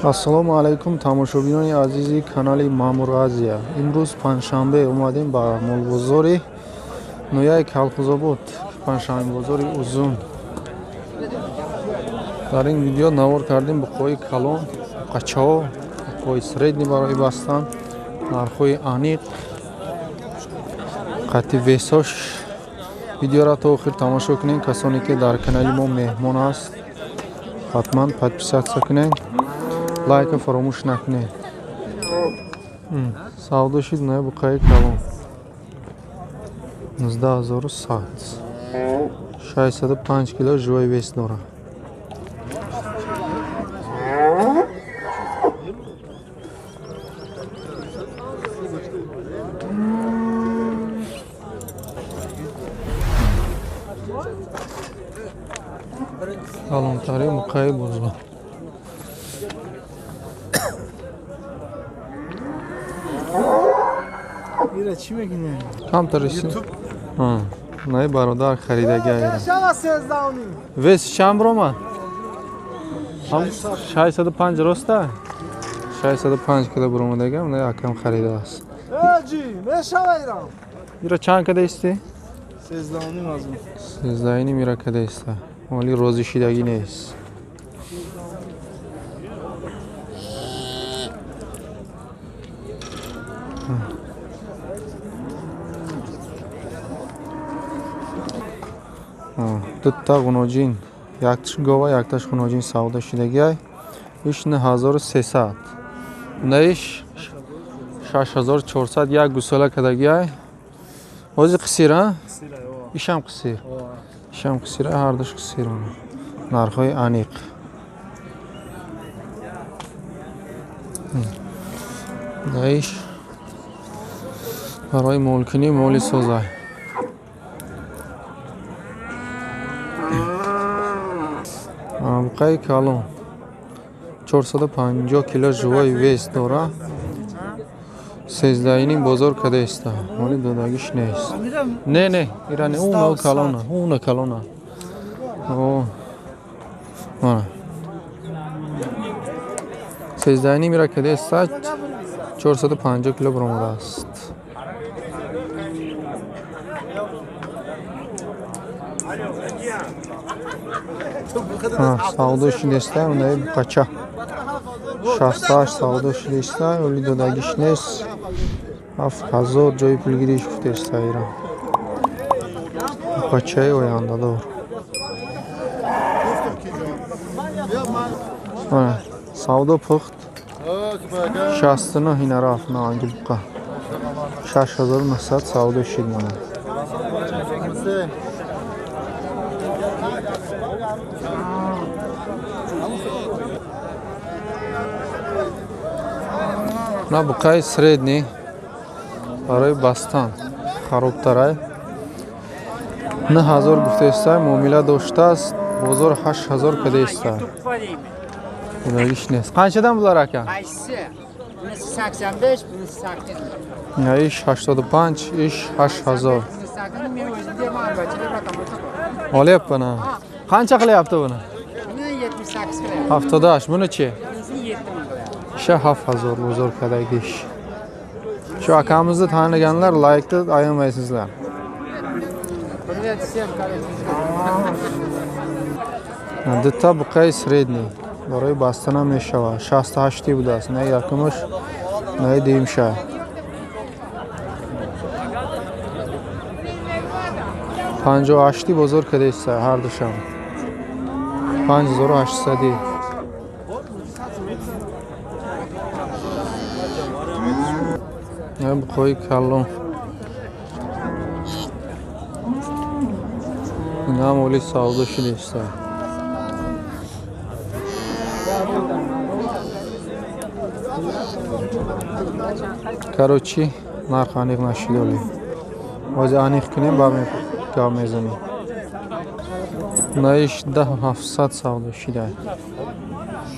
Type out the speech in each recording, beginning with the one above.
Ассалому алайкум тамошобинони азизи канали Маъмур Азия. Имрӯз панҷшанбе омадем ба молбозори ноҳияи Калхузобод, панҷшанбебозори Узун. Дар ин видео навор кардем буқҳои калон, буқачаҳо, буқҳои средний барои бастан, нархҳои аниқ, қатъи весош. Видеоро то охир тамошо кунед. Касоне ки дар канали мо меҳмон аст, ҳатман подписаться кунед, лайка фаромӯш накунед. Савдо шид на буқаи калон 19100, 605 кило живой вес дорад. Калонтарин буқаи бозор. Камтар най бародар харидагиайра. Вес чанд биромад? 605 роста? 605 кило биромадагиам, най акам харидааст. Ира чанд када исти? 13,5 ира када иста. Оли розӣ шидагӣ нест. Дутта ғуноҷин, якташ гова, якташ ғуноҷин савдо шидагиай. Иш 9300. Унаиш 6400 як гусола кадагиай. Ҳозир қисир, а? Ишам қисир. Ишам қисир, ҳардуш қисир. Нархҳои аниқ. Наиш барои молкунӣ моли созай. Буқаи калон 450 кило живой вес дора. 13,5 бозор када иста. Моли додагиш нест. Не, не, ира не, уна калона, уна калона. О. Мана. 13,5 ира када иста, 450 кило баромадааст. Савдо шидеста, унаи буқача 68 савдо шидеста, оли додагиш нест. 7000 ҷои пулгириш гуфтеста ира. Буқачаи ояндадор. Савдо пухт 69 ина рафт на анги буқа. 6900 савдо шид мана. На буқаи средний барои бастан харобтарай 9000 гуфтаистай, муомила доштааст, бозор 8000 кадаистай. Худоиш нест. Қанчадан булар ака? Иш 85, иш 8000. Olyapman ha. Qancha qilyapti buni? 78. Buni-chi? Isha 7000 bozor kadagi ish. Shu akamizni taniganlar laykni ayamaysizlar. Дутта буқаи средний барои бастан ҳам мешавад. 68 будааст. На якумаш, на дуюмша. 58 бозор кадаиста ҳардушам. 5800. Буқҳои калон. Инам оли савдо шудааст. Короче, нарх аниқ нашид оли. Ҳозир аниқ кунем, баъд гап мезанем. Наиш 10700 савдо шуда.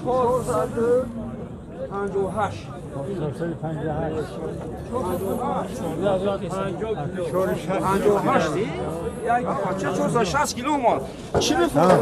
458. 460 кило омад. Чӣ мефурӯшед?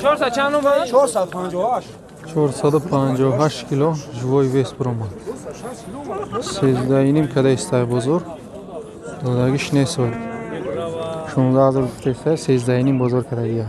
400 чанд омад? 458. 458 кило живой вес баромад. 13.5 када истай бозор. Додагиш нест. 16000 гуфтеста, 13.5 бозор кадагия.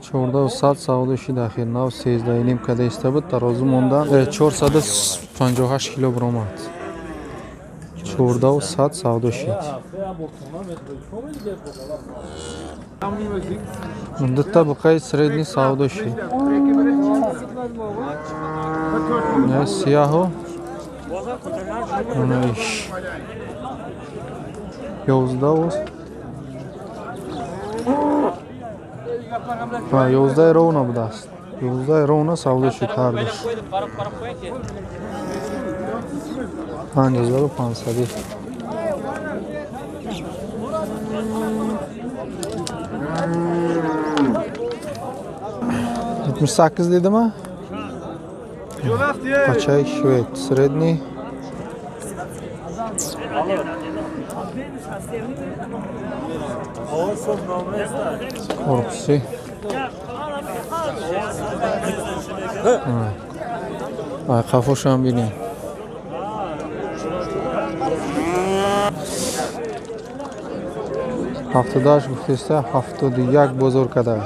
Чордаҳу сад савдо шид ахир нав 13.5 када иста буд, тарозу монда 458 кило баромад. 1400 савдо шид. Дута буқаи средний савдо шид. Сияҳу иш 11 ровно будааст. 11 ровно савдо шид ҳардуш. 5500. 78 дедими? Қачай швед средний. Корпуси. Ай қафошам бинем. 78 гуфтеста, 71 бозор када.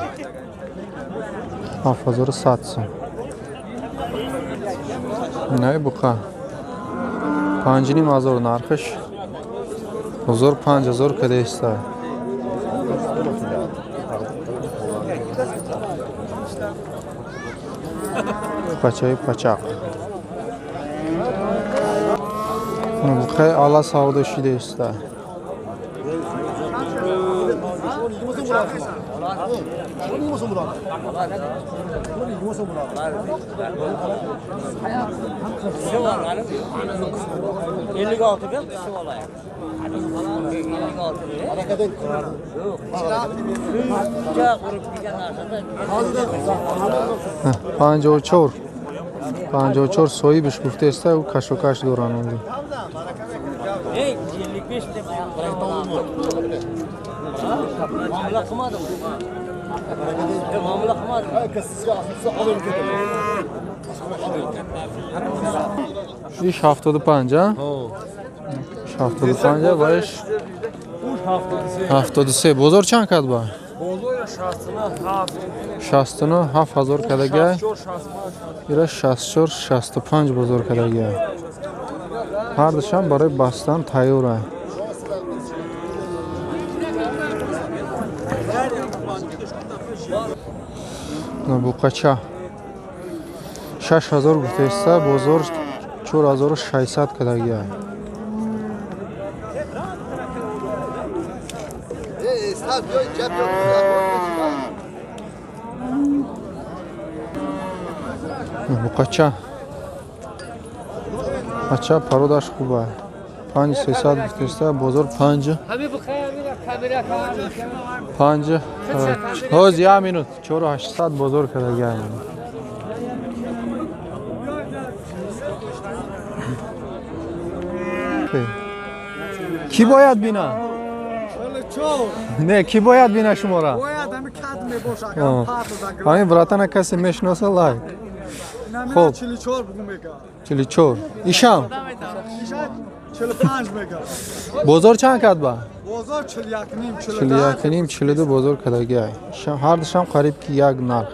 7100 сом. Най буқа. 5500 нархиш. Бозор 5000 када иста. Пачаи пачақ. Буқаи ала савдо шида иста. Панҷоҳу чор. 54 соҳибаш гуфтааста, ӯ кашокаш доранд онҷо. Иш 75, а? Иш 75 ва иш 73. Бозор чанд кад ба? 69 7000 кадагай. Ира 64 65 бозор кадагай. Ҳардушам барои бастан тайёра. Буқача 6000 гуфтеста, бозор 4600 кадагай. Буқача Ача пародаш хуба. 5300 гуфтеста, бозор 5 5 ҳоз 1 минут 4800 бозор кадагай. Ки бояд бина? Не, ки бояд бина шумора? Бояд ҳами кад мебошад, агар пат Ҳамин братана касе мешиноса лайк. Хоб. 44 бугу мега. 44. Ишам? Ишам 45 мега. Бозор чанд кад ба? Бозор 41.5, 41.5, 42 бозор кадагай. Ҳардушам қариб ки як нарх.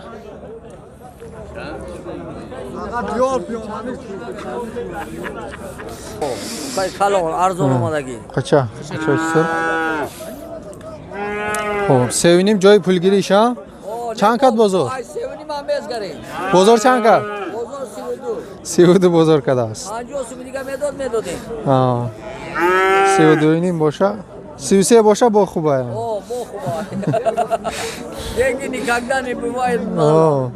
Фақат ёр биёмани. Калон арзон омадагӣ. Қача? Қача сир? Хоб, 3.5 ҷои пулгирӣ иша? Чанд кад бозор? 3.5 ҳам мезгарем. Бозор чанд кад? Бозор 32. 32 бозор кадааст. 50 сум дига медод медодем. 32.5 боша. 33 боша бо хуба. О, бо хуба. Деньги никогда не бывает мало.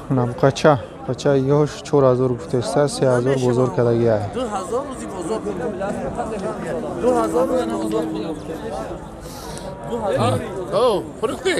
На қача? Қача ёш 4000 гуфтеста, 3000 бозор кадагиай. 2000 рӯзи бозор. 2000 рӯзи бозор. Фурӯхтӣ?